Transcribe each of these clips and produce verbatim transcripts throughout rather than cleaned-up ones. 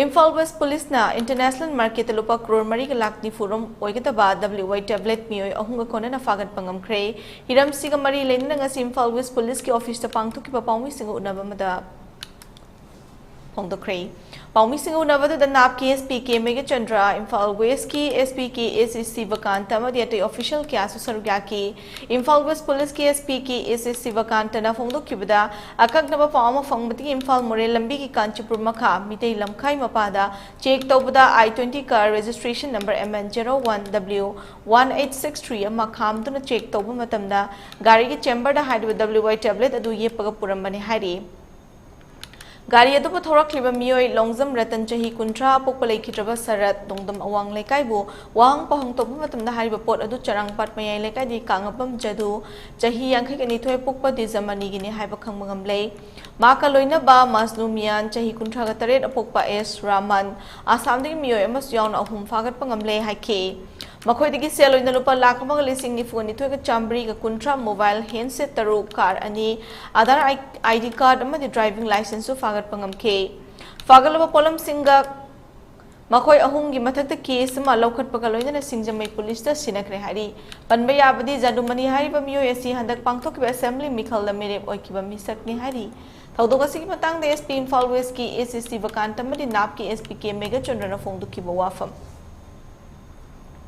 Imphal west ꯄꯨꯂꯤꯁꯅ international ꯃꯥꯔꯀꯦꯠꯇ ꯂꯨꯄꯥ ꯀ꯭ꯔꯣꯔ ꯃꯔꯤꯒ ꯂꯥꯈ ꯅꯤꯐꯨ ꯔꯣꯝ ꯑꯣꯏꯒꯗꯕ W Y tablet ꯃꯤꯑꯣꯏ ꯑꯍꯨꯝꯒ ꯀꯣꯟꯅꯅ ꯐꯥꯒꯠꯄ ꯉꯝꯈ꯭ꯔꯦ꯫ ꯍꯤꯔꯝꯁꯤꯒ ꯃꯔꯤ ꯂꯩꯅꯅ ꯉꯁꯤ ꯏꯝꯐꯥꯜ ꯋꯦꯁ ꯄꯨꯂꯤꯁꯀꯤ ꯑꯣꯐꯤꯁꯇ ꯄꯥꯡꯊꯣꯛꯈꯤꯕ ꯄꯥꯎꯃꯤꯁꯤꯡꯒ ꯎꯅꯕ ꯑꯃꯗ ꯐꯣꯡꯗꯣꯛꯈ꯭ꯔꯦ꯫ ꯄꯥꯎꯃꯤꯁꯤꯡꯒ ꯎꯅꯕꯗꯨꯗ ꯅꯥꯞꯀꯤ S P K Meghachandra, Imphal ꯋꯦꯁꯀꯤ S P K S A ꯁꯤꯕꯀꯥꯟꯇ ꯑꯃꯗꯤ ꯑꯇꯩ ꯑꯣꯐꯤꯁꯤꯌꯦꯜ ꯀꯌꯥꯁꯨ ꯁꯔꯨꯛ ꯌꯥꯈꯤ꯫ ꯏꯝꯐꯥꯜ ꯋꯦꯁ ꯄꯨꯂꯤꯁꯀꯤ S P K S A ꯁꯤꯕꯀꯥꯟꯇꯅ ꯐꯣꯡꯗꯣꯛꯈꯤꯕꯗ, ꯑꯀꯛꯅꯕ ꯄꯥꯎ ꯑꯃ ꯐꯪꯕꯗꯒꯤ ꯏꯝꯐꯥꯜ ꯃꯣꯔꯦ ꯂꯝꯕꯤꯒꯤ ꯀꯥꯟꯆꯤꯄꯨꯔ ꯃꯈꯥ ꯃꯤꯇꯩ ꯂꯝꯈꯥꯏ ꯃꯄꯥꯗ ꯆꯦꯛ ꯇꯧꯕꯗ I twenty car registration number M N zero one W one eight six three ꯑꯃ ꯈꯥꯝꯗꯨꯅ ꯆꯦꯛ ꯇꯧꯕ ꯃꯇꯝꯗ ꯒꯥꯔꯤꯒꯤ ꯆꯦꯝꯕꯔꯗ ꯍꯥꯏꯔꯤꯕ W Y tablet ꯑꯗꯨ ꯌꯦꯞꯄꯒ ꯄꯨꯔꯝꯕꯅꯤ ꯍꯥꯏꯔꯤ꯫ ꯒꯥꯔꯤ ꯑꯗꯨꯕꯨ ꯊꯧꯔꯛꯂꯤꯕ ꯃꯤꯑꯣꯏ ꯂꯣꯡꯖꯝ ꯔꯇꯟ, ꯆꯍꯤ ꯀꯨꯟꯊ꯭ꯔꯥ, ꯑꯄꯣꯛꯄ ꯂꯩꯈꯤꯗ꯭ꯔꯕ ꯁꯔꯠ, ꯗꯣꯡꯗꯝ ꯑꯋꯥꯡ ꯂꯩꯀꯥꯏꯕꯨ ꯋꯥꯍꯪ ꯄꯥꯎꯍꯪ ꯇꯧꯕ ꯃꯇꯝꯗ ꯍꯥꯏꯔꯤꯕ ꯄꯣꯠ ꯑꯗꯨ ꯆꯔꯥꯡꯄꯥꯠ ꯃꯌꯥꯏ ꯂꯩꯀꯥꯏꯗꯒꯤ ꯀꯥꯉꯕꯝ ꯖꯗꯨ, ꯆꯍꯤ ꯌꯥꯡꯈꯩꯒ ꯅꯤꯊꯣꯏ, ꯑꯄꯣꯛꯄ ꯗꯤꯖꯃꯅꯤꯒꯤꯅꯤ ꯍꯥꯏꯕ ꯈꯪꯕ ꯉꯝꯂꯦ꯫ ꯃꯍꯥꯛꯀ ꯂꯣꯏꯅꯕ ꯃꯥꯁꯅꯨ ꯃꯤꯌꯥꯟ, ꯆꯍꯤ ꯀꯨꯟꯊ꯭ꯔꯥꯒ ꯇꯔꯦꯠ, ꯑꯄꯣꯛꯄ ꯑꯦꯁ ꯔꯥꯃꯟ, ꯑꯁꯥꯝꯗꯒꯤ ꯃꯤꯑꯣꯏ ꯑꯃꯁꯨ ꯌꯥꯎꯅ ꯑꯍꯨꯝ ꯐꯥꯒꯠꯄ ꯉꯝꯂꯦ ꯍꯥꯏꯈꯤ꯫ ꯃꯈꯣꯏꯗꯒꯤ ꯁꯦꯜ ꯑꯣꯏꯅ ꯂꯨꯄꯥ ꯂꯥꯈ ꯑꯃꯒ ꯂꯤꯁꯤꯡ ꯅꯤꯐꯨ ꯅꯤꯊꯣꯏꯒ ꯆꯥꯝꯃꯔꯤꯒ ꯀꯨꯟꯊ꯭ꯔꯥ, ꯃꯣꯕꯥꯏꯜ ꯍꯦꯟꯁꯦꯠ ꯇꯔꯨꯛ, ꯀꯥꯔ ꯑꯅꯤ, ꯑꯥꯙꯥꯔ ꯑꯥꯏ-, I D card ꯑꯃꯗꯤ ꯗ꯭ꯔꯥꯏꯚꯤꯡ ꯂꯥꯏꯁꯦꯟꯁꯁꯨ ꯐꯥꯒꯠꯄ ꯉꯝꯈꯤ꯫ ꯐꯥꯒꯠꯂꯕ ꯄꯣꯠꯂꯝꯁꯤꯡꯒ ꯃꯈꯣꯏ ꯑꯍꯨꯝꯒꯤ ꯃꯊꯛꯇ ꯀꯦꯁ ꯑꯃ ꯂꯧꯈꯠꯄꯒ ꯂꯣꯏꯅꯅ ꯁꯤꯡꯖꯃꯩ ꯄꯨꯂꯤꯁꯇ ꯁꯤꯟꯅꯈ꯭ꯔꯦ ꯍꯥꯏꯔꯤ꯫ ꯄꯟꯕ ꯌꯥꯕꯗꯤ, ꯖꯥꯗꯨꯃꯅꯤ ꯍꯥꯏꯔꯤꯕ ꯃꯤꯑꯣꯏ ꯑꯁꯤ ꯍꯟꯗꯛ ꯄꯥꯡꯊꯣꯛꯈꯤꯕ ꯑꯦꯁꯦꯝꯕ꯭ꯂꯤ ꯃꯤꯈꯜꯗ ꯃꯤꯔꯦꯞ ꯑꯣꯏꯈꯤꯕ ꯃꯤꯁꯛꯅꯤ ꯍꯥꯏꯔꯤ꯫ ꯊꯧꯗꯣꯛ ꯑꯁꯤꯒꯤ ꯃꯇꯥꯡꯗ S P ꯏꯝꯐꯥꯜ ꯋꯦꯁꯀꯤ S S ꯁꯤꯕꯀꯥꯟꯇ ꯑꯃꯗꯤ ꯅꯥꯞꯀꯤ S P K ꯃꯦꯘꯆꯟꯗ꯭ꯔꯅ ꯐꯣꯡꯗꯣꯛꯈꯤꯕ ꯋꯥꯐꯝ꯫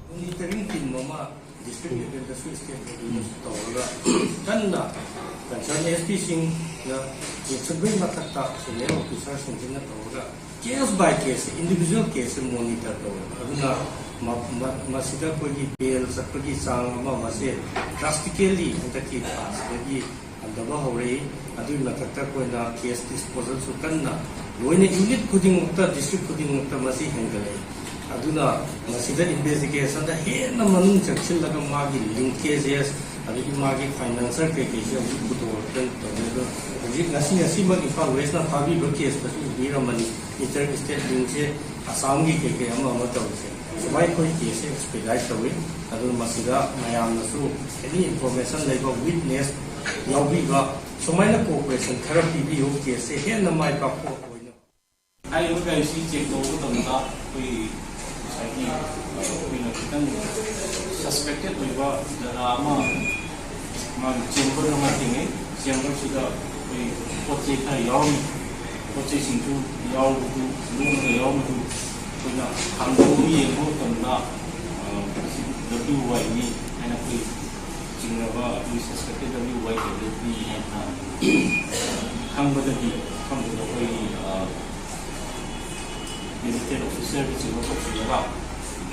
ꯃꯣꯅꯤꯇꯔꯤꯡ ꯇꯤꯝ ꯑꯃ ꯗꯤꯁꯇ꯭ꯔꯤꯛ ꯂꯦꯚꯦꯜꯗꯁꯨ, ꯁ꯭ꯇꯦꯠ ꯂꯦꯚꯦꯜꯗꯁꯨ ꯇꯧꯔꯒ ꯀꯟꯅ ꯀꯟꯁꯔꯟ S P ꯁꯤꯡꯅ ꯌꯦꯡꯁꯤꯟꯕꯒꯤ ꯃꯊꯛꯇ ꯁꯦꯅꯤꯌꯔ ꯑꯣꯐꯤꯁꯥꯔꯁꯤꯡꯁꯤꯅ ꯇꯧꯔꯒ case by case, individual case monitor ꯇꯧꯋꯦꯕ꯫ ꯑꯗꯨꯅ ꯃ-, ꯃ-, ꯃꯁꯤꯗ ꯑꯩꯈꯣꯏꯒꯤ ꯕꯦꯜ ꯆꯠꯄꯒꯤ ꯆꯥꯡ ꯑꯃ ꯃꯁꯦ drastically ꯍꯟꯗꯛꯀꯤ ꯊꯥꯁꯤꯗꯒꯤ ꯍꯟꯊꯕ ꯍꯧꯔꯛꯏ꯫ ꯑꯗꯨꯒꯤ ꯃꯊꯛꯇ ꯑꯩꯈꯣꯏꯅ ꯀꯦꯁ ꯗꯤꯁꯄꯣꯖꯦꯜꯁꯨ ꯀꯟꯅ ꯂꯣꯏꯅ ꯌꯨꯅꯤꯠ ꯈꯨꯗꯤꯡꯃꯛꯇ, ꯗꯤꯁꯇ꯭ꯔꯤꯛ ꯈꯨꯗꯤꯡꯃꯛꯇ ꯃꯁꯤ ꯍꯦꯟꯒꯠꯂꯛꯏ꯫ ꯑꯗꯨꯅ ꯃꯁꯤꯗ ꯏꯟꯚꯦꯁꯇꯤꯒꯦꯁꯟꯗ ꯍꯦꯟꯅ ꯃꯅꯨꯡ ꯆꯪꯁꯤꯜꯂꯒ ꯃꯥꯒꯤ ꯂꯤꯡꯀꯦꯖꯦꯁ ꯑꯗꯒꯤ ꯃꯥꯒꯤ ꯐꯥꯏꯅꯥꯟꯁꯔ ꯀꯩꯀꯩꯁꯦ ꯍꯧꯖꯤꯛ ꯄꯨꯊꯣꯔꯛꯇꯅ ꯇꯧꯔꯦ꯫ ꯑꯗꯣ ꯍꯧꯖꯤꯛ ꯉꯁꯤ, ꯉꯁꯤꯃꯛ ꯏꯝꯐꯥꯜ ꯋꯦꯁꯅ ꯊꯥꯕꯤꯕ ꯀꯦꯁꯇꯁꯨ ꯎꯕꯤꯔꯝꯃꯅꯤ, ꯏꯟꯇꯔ ꯏꯁꯇꯦꯠ ꯂꯤꯡꯁꯦ ꯑꯁꯥꯝꯒꯤ ꯀꯩꯀꯩ ꯑꯃ ꯑꯃ ꯇꯧꯔꯤꯁꯦ꯫ ꯁꯨꯃꯥꯏꯅ ꯑꯩꯈꯣꯏ ꯀꯦꯁꯁꯦ ꯑꯦꯛꯁꯄꯦꯗꯥꯏꯠ ꯇꯧꯏ꯫ ꯑꯗꯨꯅ ꯃꯁꯤꯗ ꯃꯌꯥꯝꯅꯁꯨ ꯑꯦꯅꯤ ꯏꯟꯐꯣꯔꯃꯦꯁꯟ ꯂꯩꯕ, ꯋꯤꯠꯅꯦꯁ ꯌꯥꯎꯕꯤꯕ, ꯁꯨꯃꯥꯏꯅ ꯀꯣꯑꯣꯄꯔꯦꯁꯟ ꯈꯔ ꯄꯤꯕꯤꯌꯨ, ꯀꯦꯁꯁꯦ ꯍꯦꯟꯅ ꯃꯥꯏ ꯄꯥꯛꯄ ꯑꯣꯏꯅꯕ꯫ ꯍꯥꯏꯔꯤꯕ ꯒꯥꯔꯤꯁꯤ ꯆꯦꯛ ꯇꯧꯕ ꯃꯇꯝꯗ ꯑꯩꯈꯣꯏ ꯉꯁꯥꯏꯒꯤ ꯑꯩꯈꯣꯏꯅ ꯈꯤꯇꯪ ꯁꯁꯄꯦꯛꯇꯦꯠ ꯑꯣꯏꯕ ꯖꯒꯥ ꯑꯃ, ꯃꯥꯒꯤ ꯆꯦꯝꯕꯔ ꯑꯃ ꯊꯦꯡꯅꯩ꯫ ꯆꯦꯝꯕꯔꯁꯤꯗ ꯑꯩꯈꯣꯏ ꯄꯣꯠ ꯆꯩ ꯈꯔ ꯌꯥꯎꯔꯝꯃꯤ꯫ ꯄꯣꯠ ꯆꯩꯁꯤꯡꯁꯨ ꯌꯥꯎꯕꯗꯨ, ꯂꯣꯡꯉꯒ ꯌꯥꯎꯕꯗꯨ ꯑꯩꯈꯣꯏꯅ ꯍꯥꯡꯗꯣꯛꯑꯒ ꯌꯦꯡꯕ ꯃꯇꯝꯗ, ꯑ, ꯃꯁꯤ ꯗꯕ꯭ꯂꯤꯎ ꯋꯥꯏꯅꯤ ꯍꯥꯏꯅ ꯑꯩꯈꯣꯏ ꯆꯤꯡꯅꯕ ꯑꯩꯈꯣꯏ ꯁꯁꯄꯦꯛꯇꯦꯠ ꯗꯕ꯭ꯂꯤꯎ ꯋꯥꯏ ꯀꯦꯟꯗꯤꯗꯦꯠꯅꯤ ꯍꯥꯏꯅ ꯈꯪꯕꯗꯒꯤ ꯃꯐꯝꯗꯨꯗ ꯑꯩꯈꯣꯏ, ꯑ, ꯒꯦꯖꯦꯇꯦꯠ ꯑꯣꯐꯤꯁꯔꯅꯆꯤꯡꯕ ꯀꯧꯁꯤꯜꯂꯒ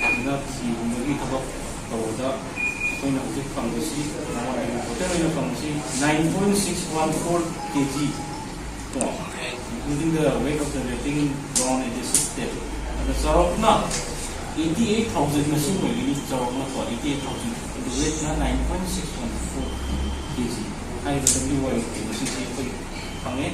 ꯐꯖꯅ ꯊꯤꯍꯨꯝꯕꯒꯤ ꯊꯕꯛ ꯇꯧꯕꯗ ꯑꯩꯈꯣꯏꯅ ꯍꯧꯖꯤꯛ ꯐꯪꯕꯁꯤ, ꯃꯉꯣꯟꯗꯒꯤ ꯇꯣꯇꯦꯜ ꯑꯣꯏꯅ ꯐꯪꯕꯁꯤ nine point six one four K G, ꯀꯣ, including the weight of the rating ground at the sixth table. ꯑꯗ ꯆꯥꯎꯔꯥꯛꯅ eighty eight thousand ꯃꯁꯤꯡ ꯑꯣꯏꯒꯅꯤ, ꯆꯥꯎꯔꯥꯛꯅꯀꯣ, eighty eight thousand꯫ ꯑꯗꯨ ꯋꯦꯠꯅ nine point six one four K G꯫ ꯍꯥꯏꯔꯤꯕ W Y ꯃꯁꯤꯡꯁꯤ ꯑꯩꯈꯣꯏ ꯐꯪꯉꯦ꯫